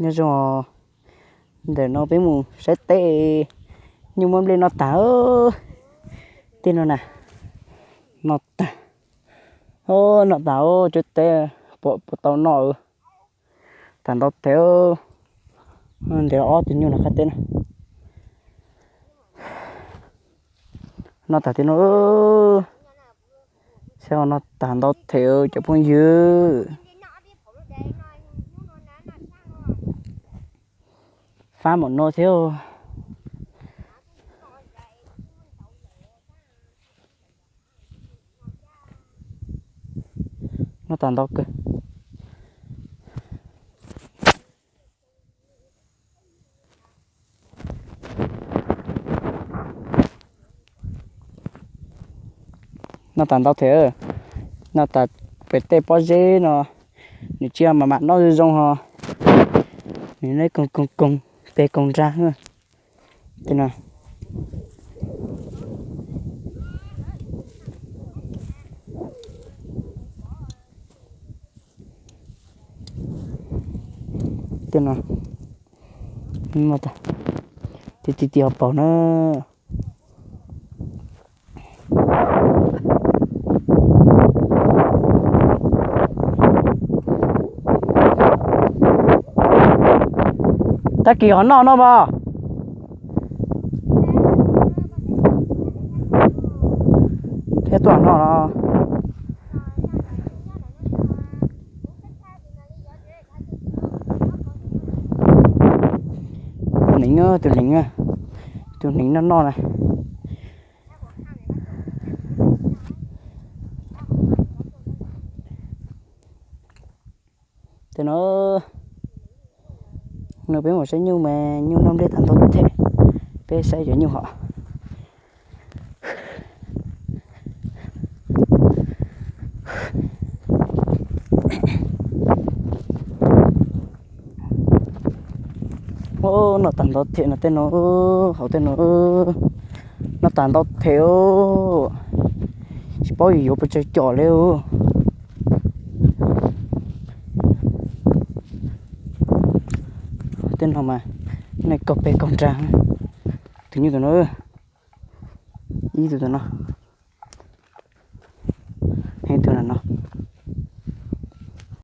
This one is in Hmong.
Nyob zoo, ntawm no peb mus saib teb, nyuj muab nplej noj tag. Tej no na, noj tag, noj tag, tsuab teb puas tau noj. Tag ntau thiab. Ntev ob tug nyuj no qab teb na. Noj tag thiab no. Saib, noj tag ntau thiab cov phooj ywg. Fab npaum no thiab. Noj tag ntau kawg. Noj tag ntau thiab. Noj tag pem tej pob zeb no, nws tsis yog mam mam noj zoo zoo ho, nws neb koog koog koog, peg koog nrag. Tej no, tej no, ti ti ti hauv paus na. Tag kis ho noj no mas. Thiab tuaj noj no. Hneev, tus hneev, tus hneev noj noj na. Tej no, no peb mus saib nyuj mas nyuj noj nplej tag ntau thiab. Peb saib cov nyuj hov. Noj tag ntau thiab no tej no, hauv tej no, noj tag ntau thiab. Tsis paub yuav yuav puas tsawg com li. Tej no mas, nej kaug peg kaug nrag. Tus nyuj tus no, ib tug tus no.